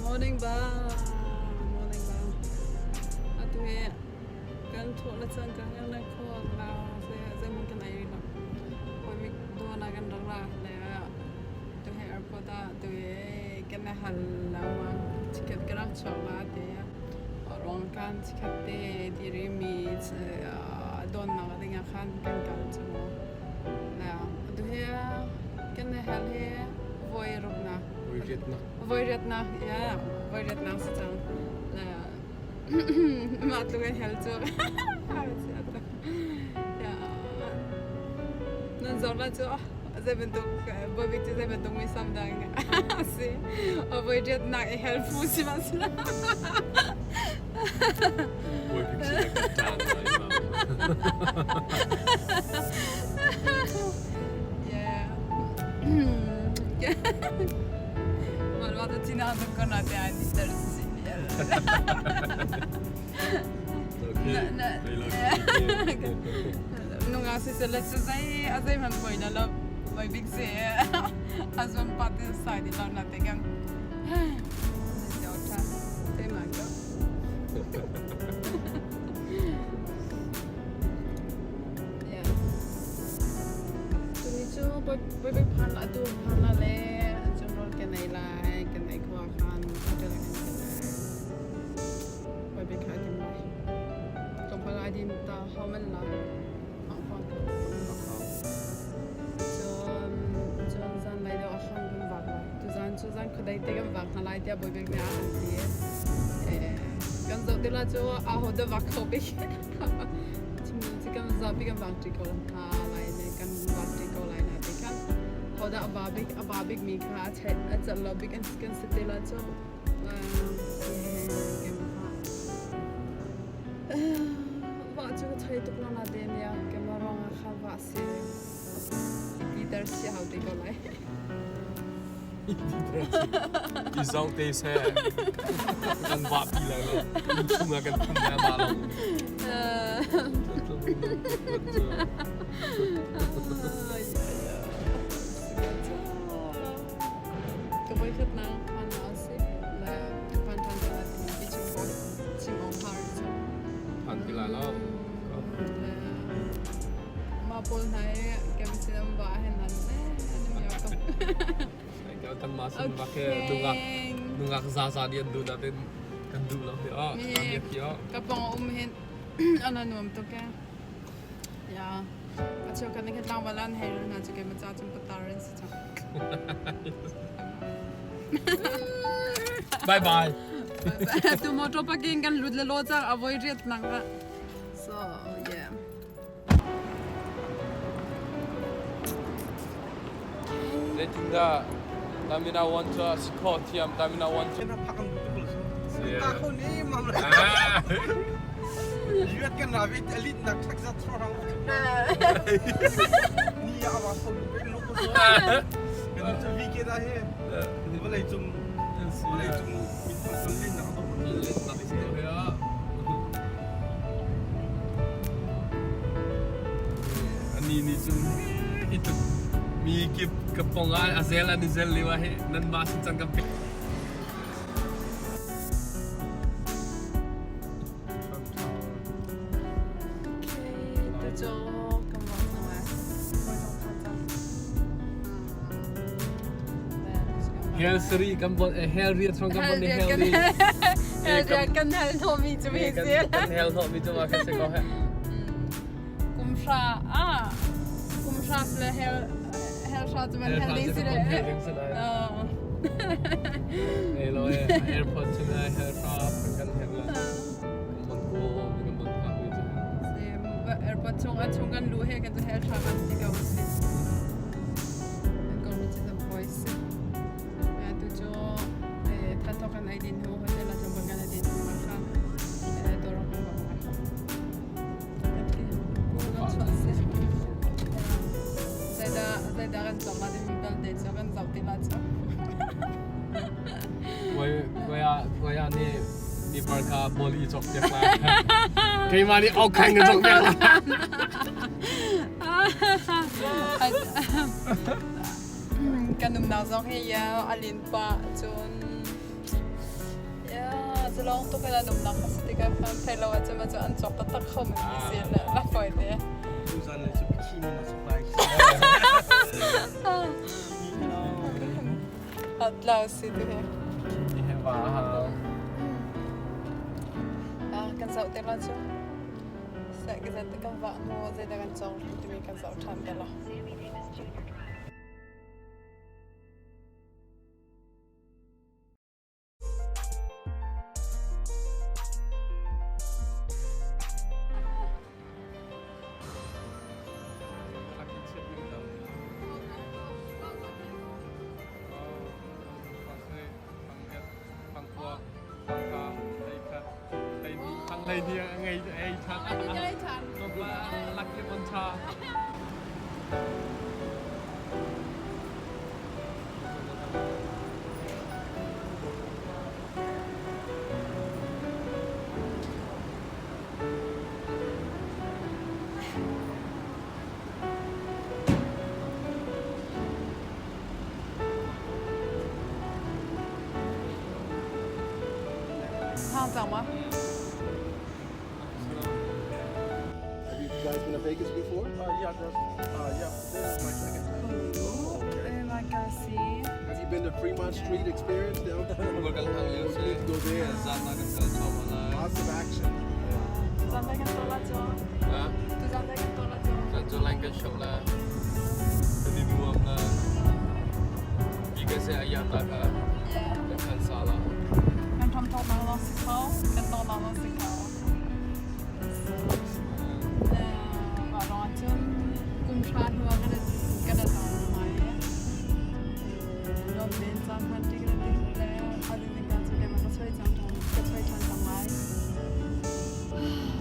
Morning ba morning ba atu hi kan thawh le cang ka kan na kho la se zeihmanh kan ei rih lo hawi dawn ah kan rak ra le tu hi airport ah tu hi kan i hal lengmang chikkhat ka rak chuak la ti ruang kan chikkhat te dirimi dawnnak ding ah khan kan kal cu mu atu hi kan i hal hi voi ruknak Voi riatnak. Voi riatnak ya voi riatnak si cang mah tluk in hel cu nan zor la cu zei bantuk bawibik cu zei bantuk mi sam dang a si voi riatnak i hel fu si ma si la Bawibik si ka caan lai Yeah. Malvado tuk ko na te ai ter si. Nungak si sele cu zei a zei hmanh poi na lo voi bik si a zuan pa te sai di lo na te kan. Te ma ko. Yeah. Tuni cu bawi phan la tu phan la le cun rawl kan ei lai kan ei khua khan hotel kan kal lai bawi kha tim lai tlawmpal ai din ta hau man la ang fang cun cun zan lai deuh a hang kan vak lai tu zan cu zan khuadei te kan vak hna lai tiah bawi bik nih a kan ti kan zoh ti la cu a ho dah vak kho bik Cu kan zapi kan vak ṭi ko hna lai le kan vak ṭi ko lai na ti khan hodah a ba bik a ba bik mi kha a chet a celh lo bik kan si te la cu Mah cu ka thei tuk lo na te nia keimah ruangah kha va si i ti ter si hau te ko lai. I zoh te seh. Kan vah pi lai lo. Inn chung ah kan phun lai mah lo. Ka voikhat na phan na si le phan than te ti chim ko chim ong har chu. Phan ti lai lo. Mah pawl hna hi kem sin an vah hin an an miau tuk. Kan mah sin vak he nungak nungak za za nih an duh natin kan duh lo hi oh kan miak hi oh. Ka pong a um hin an a nuam tuk e. Ya. A cheu kan khat lang wala an hei na chu ke ma cha chung patar an si chang. Bye bye. Tu motor parking kan lut le lo chang avoi riat nang ka. So yeah. Zeitindah Tamina wan cu a si khawh thiam Tamina wan cu. Ta kho ni mam la. Yuat kan ravi alit nak thak zat thorang. Ni ya wa so pe lu ko so. Kan chu vi ke da he. Vawlei cung vawlei cung min thang lin nak to. Lin nak si he Ani nih cun hi tluk mi kip ka pong ah a zel an i zel lio ah hi nanmah sin cang kan pek. Hell sari kan bon hell riat trong kan bon ni hell ni. Hell riat kan hell hnawhmi cu mi si. Kan hell hnawhmi cu ma kan si ko he. Kum hra ah kum hra le hell hell hra cu man hell ding si le. Hey lo airport chung ah hell hra kan hell la. Kan bon ko kan bon phak mi cu. Airport chung a chung kan lu he kan cu hell hra kan ti ko si. Kan mi cu the voice. Tu cu thathawk kan ei din hnu hotel ah tlawmpal kan ei din hnu ah khan dawr kan va ngai. Kan chuah si. Zeidah zeidah kan cawk la timi belte cu kan zoh ti la cu. Koi koi ah koi ah nih ni parka boli cawk piak la. Keimah nih ok khan ka cawk piak la. Kan umnak zong hi a lin pah cun. Yeah, zalong tuk in an umnak a si tikah fan thei lo ahcun mah cu an cawk taktak kho mi si na la fawi te. Tuzan le cu bikini na sok lai. Atlau si tu he. He va ha. Ah, kan zoh te la cu. Seh ka zat kan vah hnu zeidah kan cawng timi kan zoh ṭhan te la. Thang cang ma? Have you guys been to Vegas before? Yeah, that's, yeah, this is my second time. Oh my God, see. Have you been to Fremont Street Experience downtown? Google kan hang lio You need to go there. Zan na kan kal chom la. Lots of action. Zan dai kan tola cho. Ha? Tu zan dai kan tola cho. Zan jo line kan show la. Ni nuam la. Bi ka se aya ta ka. Kan kan sa la. Kan thom thong nang long si khao, kan tong nang long si khao. Mah lawng ahcun kum hra hnu ah kan kan tong lai. Nuam tein caan hman ṭi kan i tim le a ding ding cu keimah ka choi cang ṭhan ka choi ṭhan cang lai.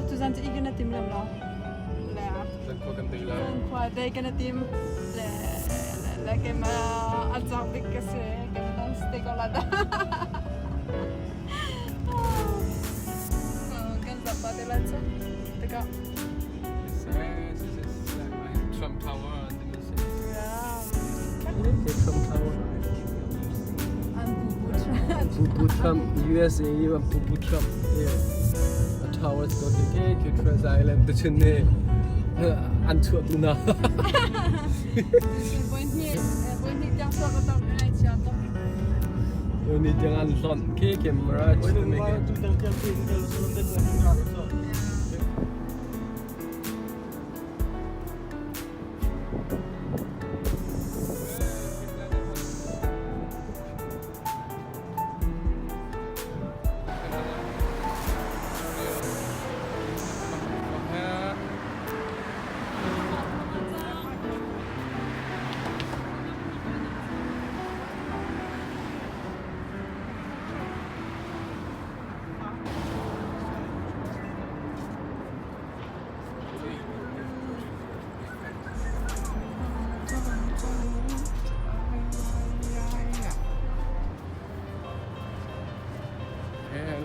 Tuzan cu i kan i tim lem lo. Le Zan khua kan dei la. zan khua dei kan i tim le le keimah a cak bik ka si keimah nan stay ko la dah. Kan zap pa te la cu. Tikah. Trump Tower an ti si. Yeah. Trump Tower. An pupu Trump. Pupu Trump, USA Pupu Trump. Yeah. A tower ko ke ke ke Treasure Island te chin ne an chuah tu na. Voi hnih tiang chuak ka tong ngai chia tuk. Voi hnih tiang an hlonh ke ke Mirage te me ke.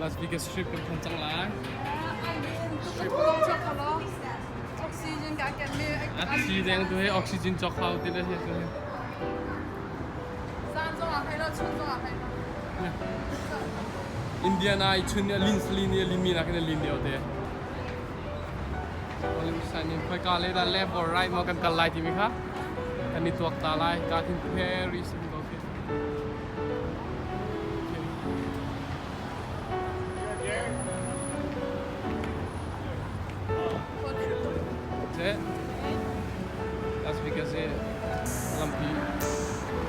Las Vegas Strip kan phan cang lai. Oxygen ka ken mi. A thi deng tu he oxygen chok hau ti le he tu he. Zan zong ah hei lo, chun zong ah hei lo. Indiana i chun lin lin lin mi nak in lin deu te. Olim san in khoi ka le da left or right mo kan kal lai ti mi kha. Kan ni tuak ta lai ka thin Paris in go ke. Okay. Las Vegas e lampi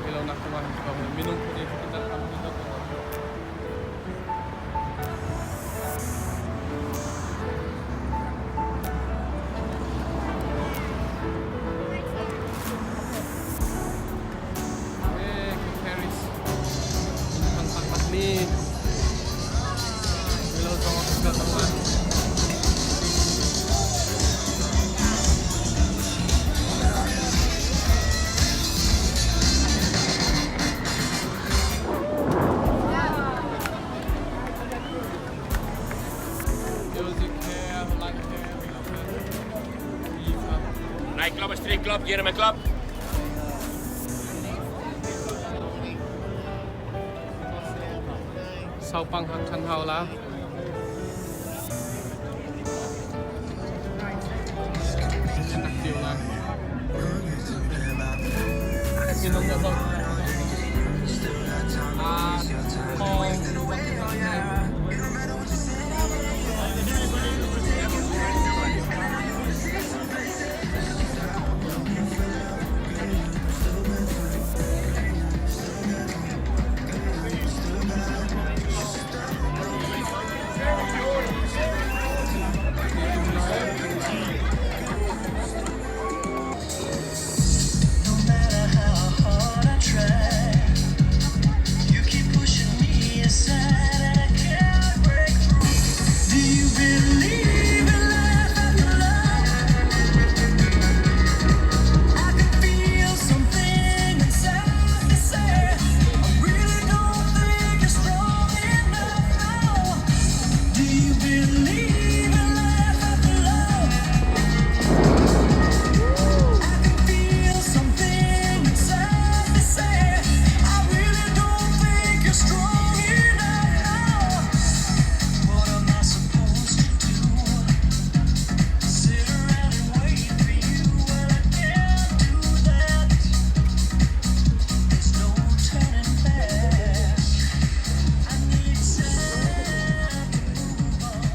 ilo nak kuma ko minung ko ni kita tam kita ko. Eh, Paris. Kan tak ni. Ilo zong ka tama. Music here, light here, we love it. Nightclub, street club, hier in mijn club. Saupang hak ṭhan hau la. Anak cio la. Minung na zoh. Ah, thong. No matter how hard I try, you keep pushing me aside, and I can't break through. Do you believe in life after love? I can feel something inside me say, I really don't think you're strong enough now. Do you believe in life after love? I can feel something inside me say, I really don't think you're strong enough now. What am I supposed to do? Sit around and wait for you? Well, I can't do that. There's no turning back. I need time to move on.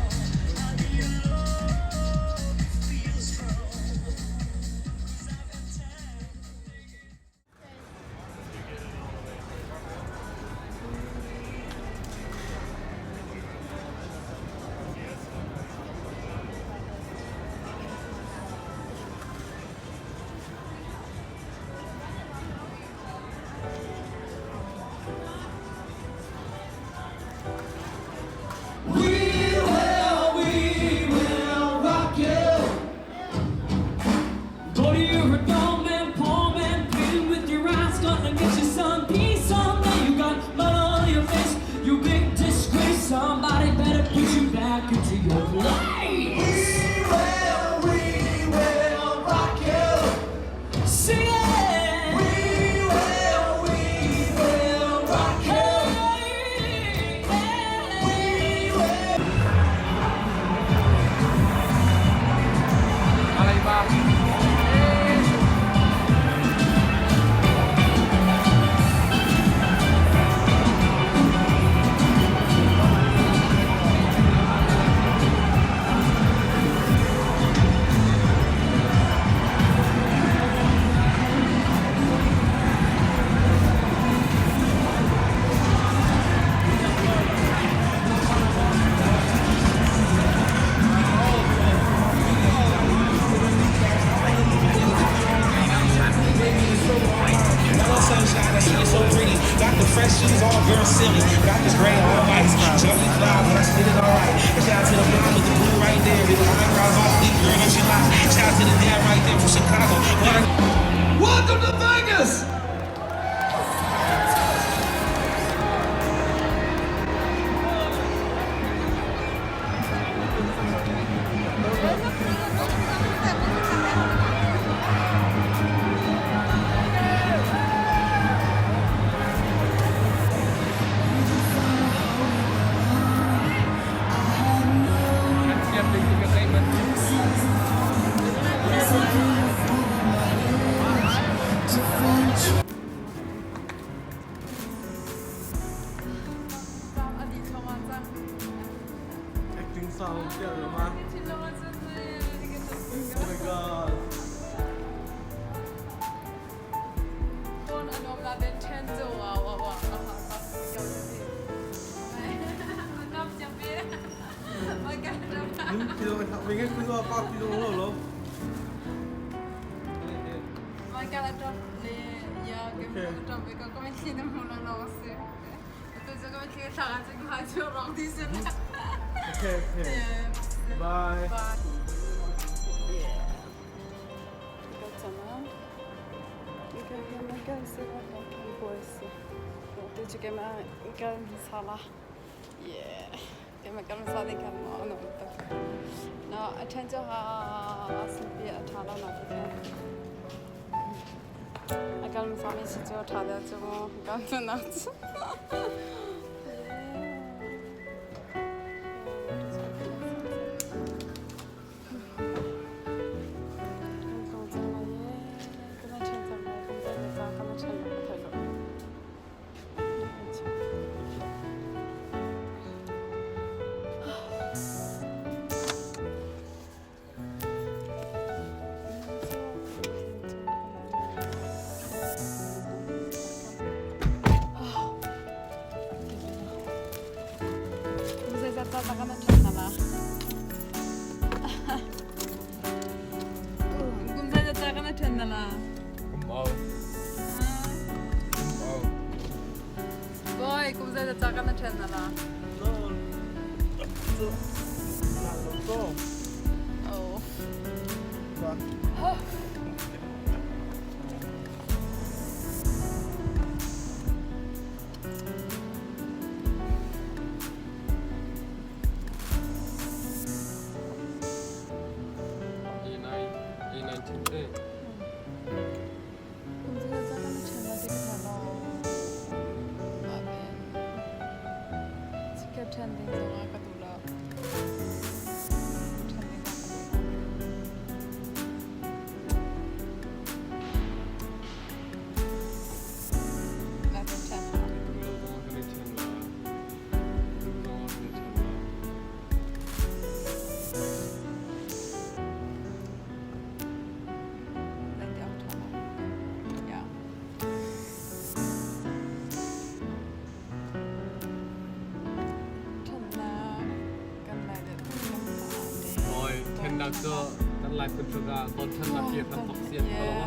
I need love to feel strong. 'Cause I've got time to make it. We will rock you. Go to your dumb and poor man, pleading with your eyes, gonna get you some peace someday. You got mud on your face, you big disgrace. Somebody better put you back into your place. We will rock you. Sing it. We will rock you. Hey, hey. We will. Alay ba? Hello, sunshine, I see you so pretty. Got the fresh shoes, all girl silly. Got the gray, all ice. Jumping fly, but I spit it all right. And shout out to the blonde with the blue right there. With the eyebrows off, deep girl, don't you lie. Shout out to the dad right there from Chicago. What a Welcome to Vegas. Kan siap ding ti ka zei man. A dih thluahmah cang. Acting sound tiah lo ma. Thinlung ah cun Oh my god. Phone a nuam la den ṭhen cu wa wa wa a ha ka kyo si. Nam siang pi. Ma ka 您记得我应该规划八记得我了。 Ma ka la drop le ya ke mo drop ko ko me thli na mo la lo si. Tu zo ko me thli tha ga chu ha chu rong ti sin. Okay, okay. Bye. Bye. Yeah. Zeizat kan ṭhen hna la? Kum zeizat dah kan ṭhen hna la? Kum au. Kum au. Boy, kum zeizat dah kan ṭhen hna la? No. To. Oh. Ba. Oh. Ṭhen ding zongah ka duh lo. Ṭhen ding zong ka duh lo. Thennak cu kan Lai phun ah ton thennak hi kan tok sian ko lo.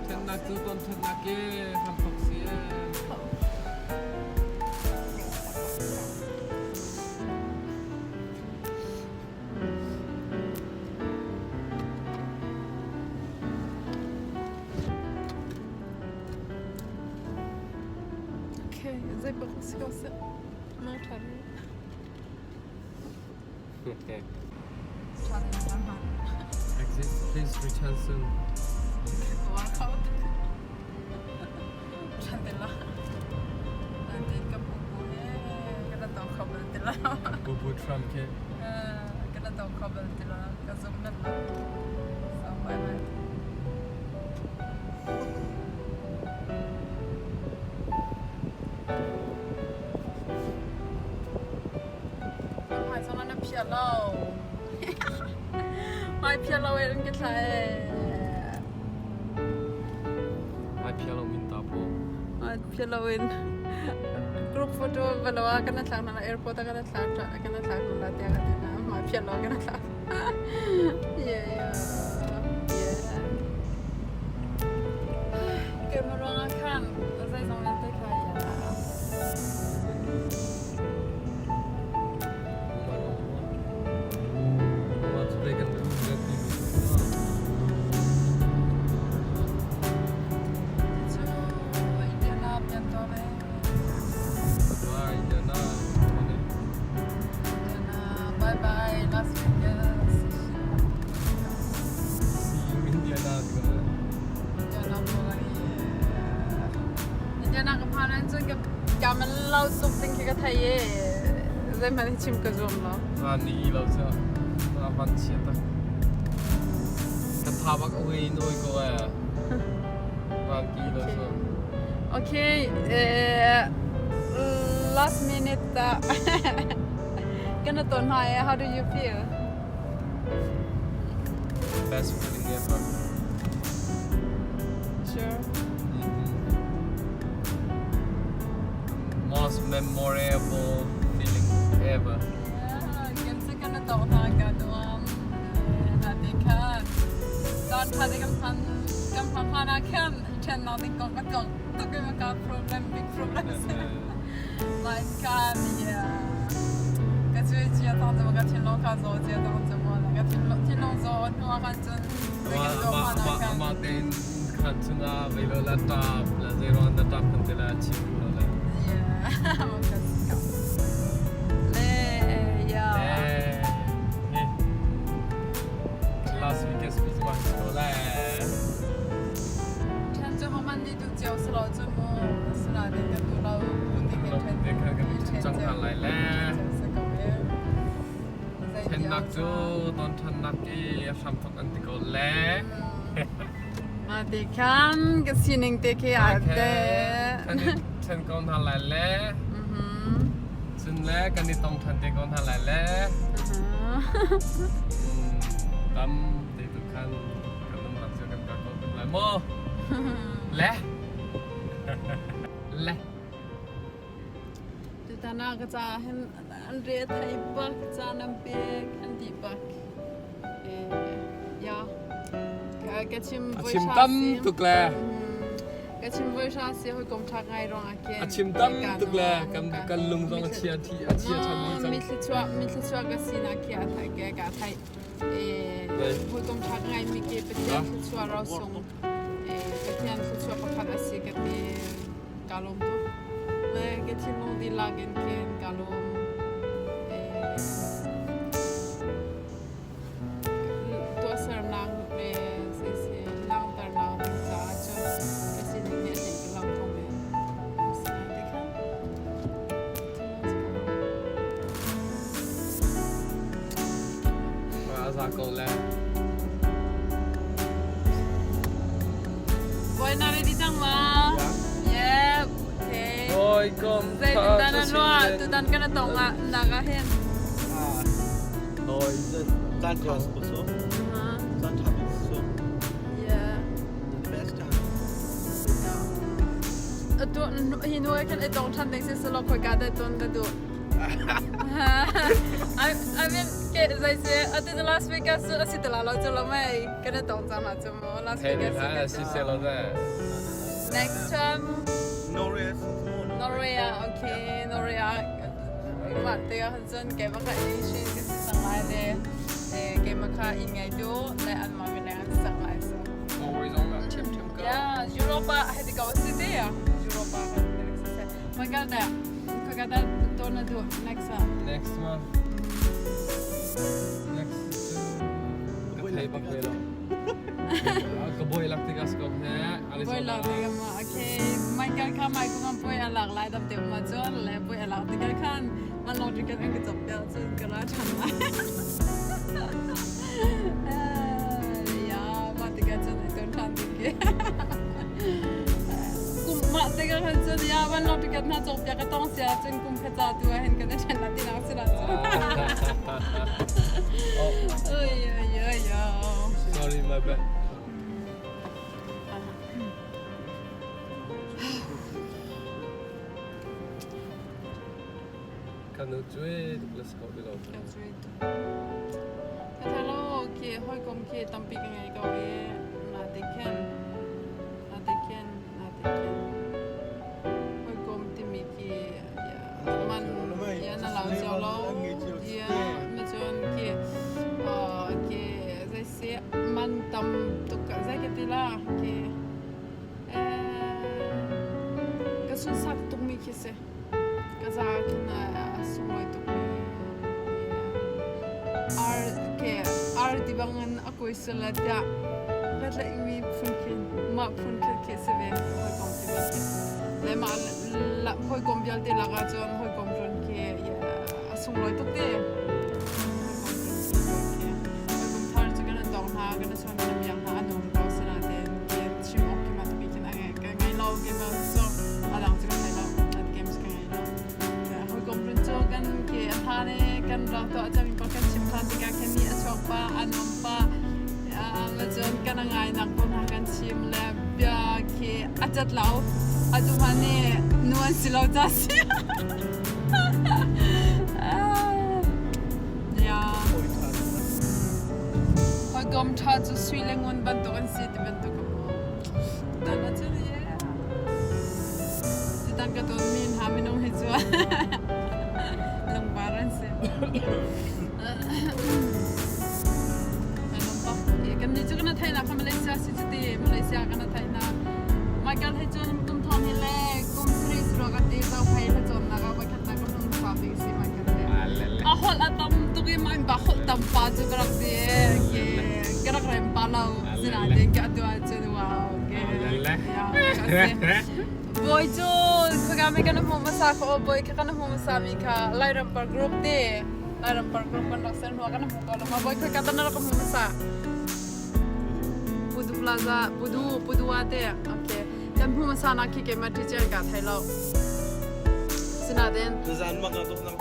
Thennak cu ton thennak ke kan tok sian. Okay, zei bak si ko seh. Mang ṭha rih. Ṭha ding na hman. Exit, please return soon. Wa kho. Ṭha te la. Natin ka pupu he ka la tong kho bal ti lo. Pupu Trump ke. Ka la tong kho bal ti lo. Ka zum nan lo. So bye bye. Hmai zong na phia lo. Hmai phia lo in ka thla e. Hmai phia lo min ta po. Hmai phia lo in group photo balawa kana thlak na airport kana thlak kana thlak na tia ka tina hmai phia lo kana thlak. Yeah yeah. Yeah. Keimah ruangah khan zeizong vialte kha ya. Cu Indiana pian tawn ee. Indiana. Indiana. Bye bye Las Vegas. See you Indiana. Indiana pawng Indiana ka phan ahcun ka ka man lo tuk ding khi ka thei i zeihmanh hi chim ka zuam lo. Ah ni lo cu a van chia tak. Ka tha bak a ui in ui ko eh. Van ki lo cu. Okay, last minute kana ton hna eh how do you feel? Best feeling ever. Sure. Most memorable feeling ever. Yeah, kan si kana tong hna ka nuam. Na te khan. Caan tha te kan phan kan phan hlan ah khan ṭhennak ding kong ka kong tuk i ka problem big problem si. Like kan yeah. Ka cui cia tong cu ka thinlung kha zaw cia tong cu mu ka thinlung thinlung zaw hnu ah khan cun zei kan zaw hlan ah khan. Amah tein khan chungah veilo la tap la zeiruang na tap kan te la chim lo le. Yeah. Ka Le yeah. Eh, Las Vegas speech ma ko la. Ṭhen cu homan nih duh cio si lo cu mu. Asinain kan duh lo bu ding in ṭhen Te khan kan cang hna lai le. Si ko e. Ṭhennak cu ton ṭhannak i a hramthok an ti ko le. Ma te khan ka sining te khi aa te. Ṭhen ko hna lai le. Cun le kan i tong ṭhan te ko hna lai le. Tam te tu khan kan nunnak cu kan kal ko lai maw? Le. Le. Tutan ah ka caah hin an re a thei bak, caan an pek, an dih bak. Ya. Ka chim A chim tam tuk le. Ka chim voi hra si hawikom ṭha ngai ruang ah khin. A chim tam tuk le kan kan lung zong a chia thi a chia ṭhan dih cang. Mi thluachuah mi thluachuah ka sinak khi a thai ke ka thai. Hawikom ṭha ngai mi ke Pathian thluachuah ro sung. Pathian thluachuah pakhat a si ka ti. Ka lawm tuk. Le ka thinlung dihlak in khin ka lawm. Tuahsernak le siseh langhternak ding caah cun ka sining nih a tlinh ka lang ko men. Asinain ti khan A za ko le. Boy na ready cang ma? Yeah. Okay. Boy kom Zeitindah na ruah? Tutan kan tong ah nak ah hin. Oi, caan ṭha ko so. Caan ṭha bik so. Yeah. The best time. Atu hi nu kan i tong ṭhan ding si selaw khoi ka dah ton ka duh. I mean, ke zai se atu Las Vegas cu a si te la lo cu lo mei kan i tong cang la cu mu Las Vegas cu si se lo da. Next time Norway. Norway okay Norway mah te ah cun keimah kha i shin ka si cang lai le keimah kha inn ngeitu le anmah mineng an si cang lai so. Norway zong ah ṭhiamṭhiam ko. Yeah, Europa hei ti ko si te ah Europa kan si se. Manggal da ka da to na du next ah. Next month. Next ka thei bak ve lo. Ka boy lak tikah si ko he. Boy lak tikah ma okay. Michael kha mai ko ngam boy alak lai dam te ma chon le boy alak tikah khan man long ticket an ka chop piak cun ka ra than lai. Ya ma tikah cun ai ton than ding ke. Kum ma tikah khan cun ya man long ticket na chok piak ka tong sia cun kum kha cha tu hen kan then la ti nak si la cun. Oi oi oi Sorry my bad. Kan cui tuk le si ko ti lo. Kan cui tuk. Ka thei lo khi hawikom khi tampi ka ngei ko i na te khin na te khin na te khin hawikom timi khi man ya na lau cio lo ya ma cun khi khi zei si man tam tuk zei ka ti la khi ka sunsak tukmi khi si ka za khin a sunglawi tukmi ar ke ar ti bangin a kuai sula tiah ka tlaihmi phun khin mah phun khin khi si ve hawikom timi khi le mah hawikom vialte lakah cun hawikom run khi a sunglawi tuk te hawikom thar cu kan tong hna kan i chawn kan i biak hna a nuam ko sinain chim awk khi mah timi khin a ngei lo game cu a dang cu ka thei lo games ka ngei lo hawikom run cu kan ke a tha le kan rak tuah cami pa kan chim than tikah khin ni a chuak pa a nuam pa cun kan a ngai nak ko hna kan chim le bia khi a cat lo atu hma nih nu an si lo ca si ya hawikom ṭha cu sui le ngun bantuk an si ti bantuk a mu tutan ah cun yeah tutan ka ton mi hna minung hi cu lungvar an si Kan nih cu kan theihnak kha Malaysia si cu ti Malaysia kan theihnak Michael he cun kum thong hi le kum 3 suro ka ti zo phei hla cawnnak ah voikhatnak ka hung fa bik si Michael he a holh a tam tuk i mah ba holh tam pa cu ka rak ti ke ka rak rem pa lo sinain ka atu ahcun wow ke Bawi cu khaka me kan hmu hmasa kha aw bawi kha kan hmu hmasa mi kha Lairam par group te Lairam par group kan rak ser hnu kan hmu ko lo ma bawi khaka tan rak hmu hmasa Pudu Plaza Pudu Pudu te okay kan hmu hmasa na khi ke ma teacher ka thai lo sinaten Zan mak ah tuk nang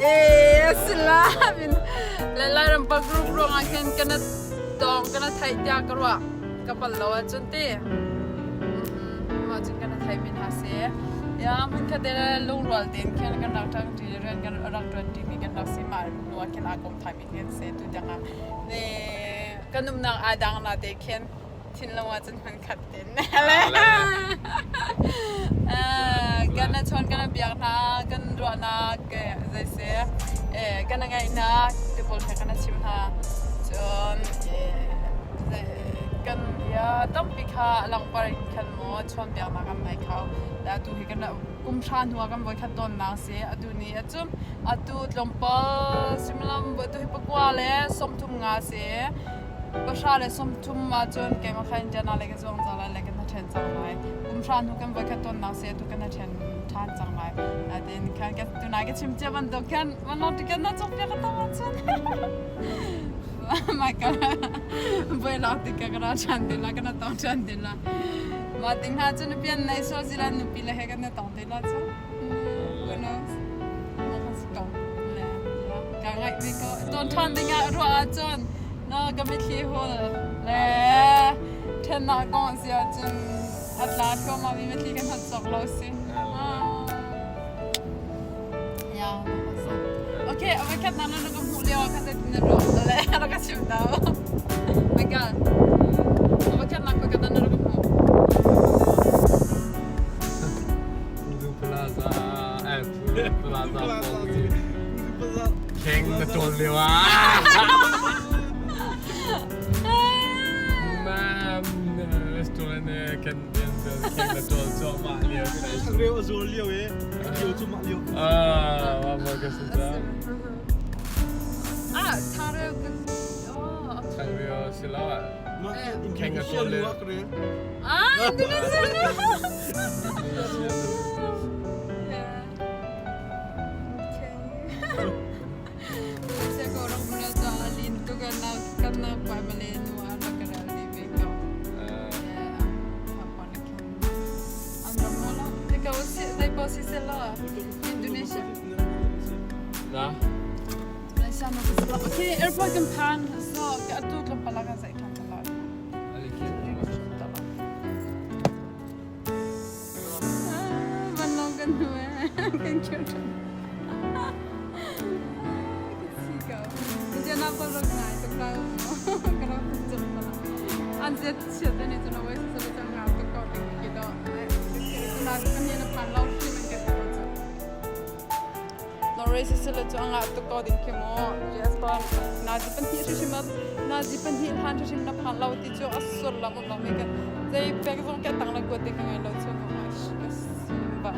Eh sila min le Lairam par group ruang ah khin kana tong kana thai tia ka ruah ka pal lo ahcun ti mah cun kan thei min ha si. Ya hmunkhat te lungrual tein khin kan rak ṭang ṭi rian kan rak ṭuan ṭimi kan rak si mah hnu ah khin aa kom thaimi kan si tu tiang ah ne kan umnak aa dang na te khin thinlung ah cun hmunkhat tein kan na chawn kan biak hna kan ruahnak zei si kan ngaihnak ti pawl kha kan chim hna cun kan bia tampi kha langpar in khan maw chawnpiaknak kan ngei kho. Atu hi kan kum hra hnu ah kan voikhat tonnak si. Atu ni acum atu tlawmpal suimilam atu hi pakua le 35 si. Pahra le 30 ahcun keimah kha Indiana lei ka zuang cang lai le kan ṭhen cang lai. Kum hra hnu kan voikhat tonnak si atu kan ṭhen ṭhan cang lai. Natin khan ka tunai ka chim cia bantuk khan vanlawng ticket na cawk piak ka tam ahcun Michael voi lak tik ka ra ṭhan te la kana tong ṭhan te la. Mah ting hna cu nupian nei Swaziland nupi le he kan i tong te la cu. Who knows? Mah kan si ko. Le ka ngaih ve ko. Ton ṭhan ding ah ruah ahcun na ka mitthli hul le ṭhennak kong si ahcun a tla thluahmah mi mitthli kan hot cawk lo si. Ya, Okay, a voikhat nak na ka hmuh lio ah khan zeitin na ruah le rak ka chim ta. My God. A voikhat nak ka na rak ka hmuh. Kudu Plaza, eh, Kudu Plaza. Kheng na ṭawl lio ah. Mam, restaurant kan kheng na ṭawl cuahmah lio. Changreu a zuar lio i lio cu mah lio. Ah, mah mah ka si ta. Ah, changreu ka oh. Changreu si lo ah. Mah Kheng a ṭawl le. Ah, Indonesia. Malaysia ko rak mula ca lin tu kan nak kan nak pa Malay nu a rak ka ral di ve ko. Indonesia. Na? Malaysia na Okay, airport kan phan. So, ka atu tlawmpal ah kan zaih ṭhan te lai. Vanlawng kan hnu eh. Kan kir ṭhan. Ka si ko. Indiana pa rak ngai tuk la ka rak cem pa la. An zet chiat ani chu na wai sa sa ngau tuk ko ding ki do. Na kan ni na phan lo shi man ka ko chu. Norway sisila cu a ngah tuk ko ding khi mu. US pa nazi pahnih hrimhrim nazi pahnih hlan hrimhrim na phan lo ti cu a sullam um lo mi ka zei pek zong ka tang le kuat te ka ngei lo cu ka ba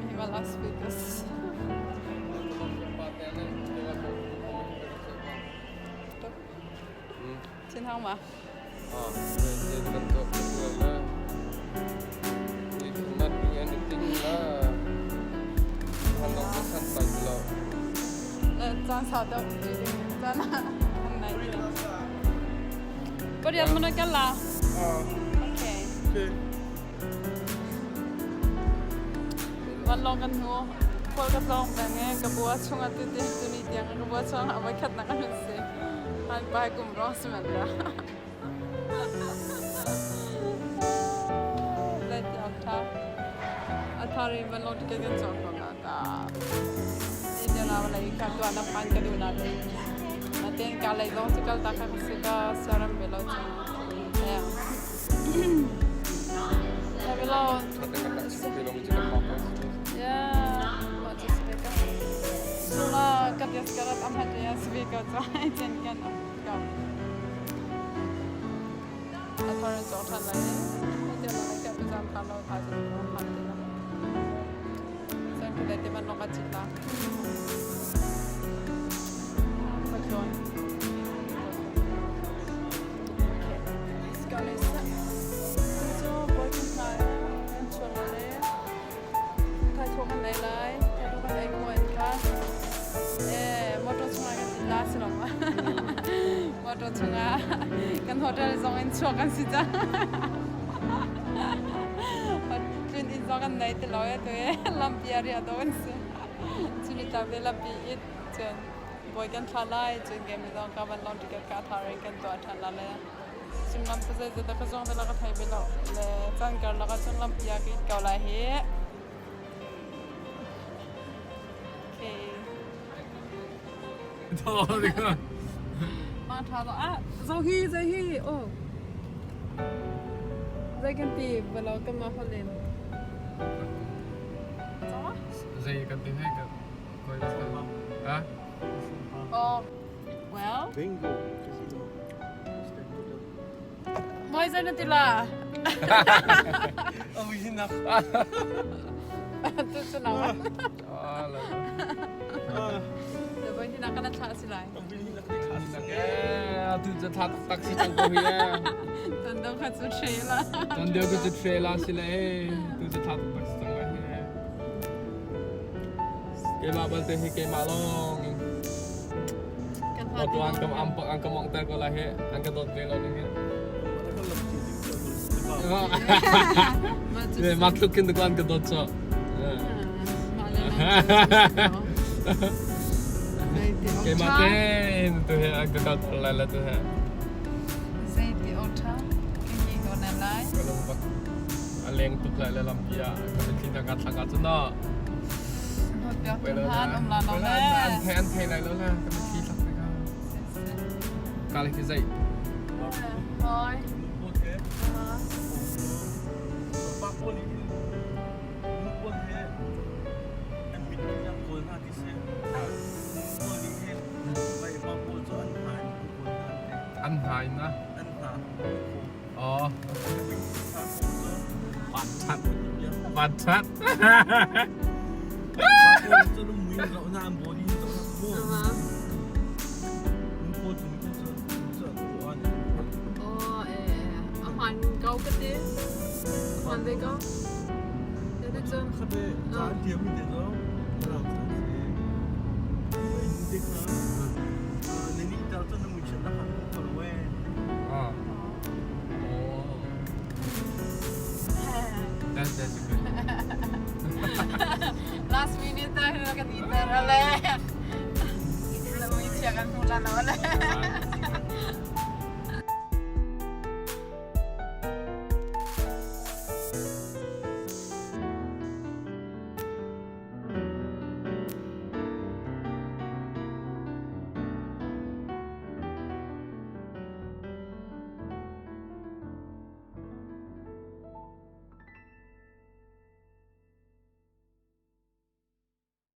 mi va Las Vegas. Thin hang ma? Ah, bantuk la. We cannot do anything la. Hanong ka san tai lo. Caan sau deuh ti ding caan ah an nai ti. Pariat mana kan la? Okay. Okay. Vanlawng kan hnu. Khual ka tlawng peng i ka bua chungah tuni tuni tiang ka bua chungah voikhat nak an hun si. Han pai kum rong si men la. Let ti ak tha. A thar in vanlawng ticket kan cawk ko na ta. India na lai ka tua na pan ka du na le. Na ten ka lei zong cu kal ta kha ka si ka siaram ve lo chu. Yeah. Motor chungah kan hotel zong in chuak kan si cang. Tlun inn zong kan nei ti lo e tu e lampi a riah dawh kan si. Cun tlak te lampi it cun bawi kan thla lai cun game zong ka van long ticket ka thar in kan tuah ṭhan la le. Cimlam pa zeizat dah ka zuang te la ka thei ve lo. Le caan karlak ah cun lampi ah ka it ko lai hih. Okay. Mang ṭha lo. Ah, zo hi, zei hi. Oh. Zei kan ti balo kan mah holin. Zei kan ti hei kan koi ha? Oh. Well. Bingo. Casino. Moi zei na ti la? Awi hinak. Tu cu nang. Ah, la. Le voi hinak kan thlah si lai. Awi hinak ne thlah si. Eh, tu cu thla taktak si cang ko hi eh. Tan deuh kha cu tre la. Tan deuh cu tre la si le tu cu thla taktak si cang lai hi. Keimah balte hi keimah lawng in. Matu an ka am an ka mong ter ko lai hi an ka dawt ve lo ning hi. Ma tluk kin an ka dawt cho. Keimah te tu he an ka kal ter lai la tu he. Zei ti o tha ke ko na lai. A leng tuk lai le lampi ah ka mitthli hna kaa thlak ahcun no. An thei an thei lai lo la ka mitthli thlak te kha. Ka le khi zei. Hoi. Pa pawl nih nu pawl he an mit in kawl hna ti si. Nu pawl nih hin vai pa pawl cu an hna in an kawl hna an ti. An hna in na? An hna. Oh. Van that. Van that. Oh, eh, a hmaan ko ka ti. Hmaan ve ko. Te cun. Ah. Oh. That's good. Last minute ta kan iter ale. Lamui chia kan hmu la no le.